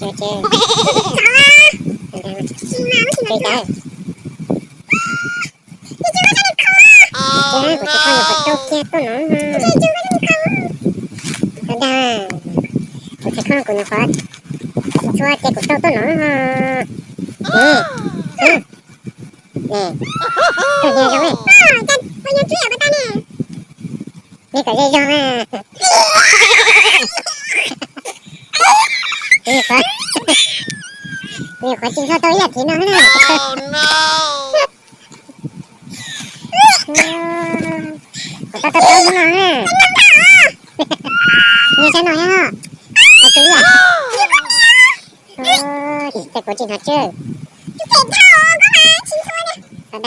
Ces kuv tsis kho nyuam qhuav rau kiag tuaj no. Dag, kuv tsis kho kuv nyuam qhuav txhua ces kuv rau tuaj no. Nws, kawm ze zog, nws kawm ze zog na. Kuv nyuam qhuav tsis kho tau ib yam thiv no na. Kuv tau tau tau no na. Nws saib no yog, hais tus ib yam. Ces kuv tsis hnov tswb. Dag,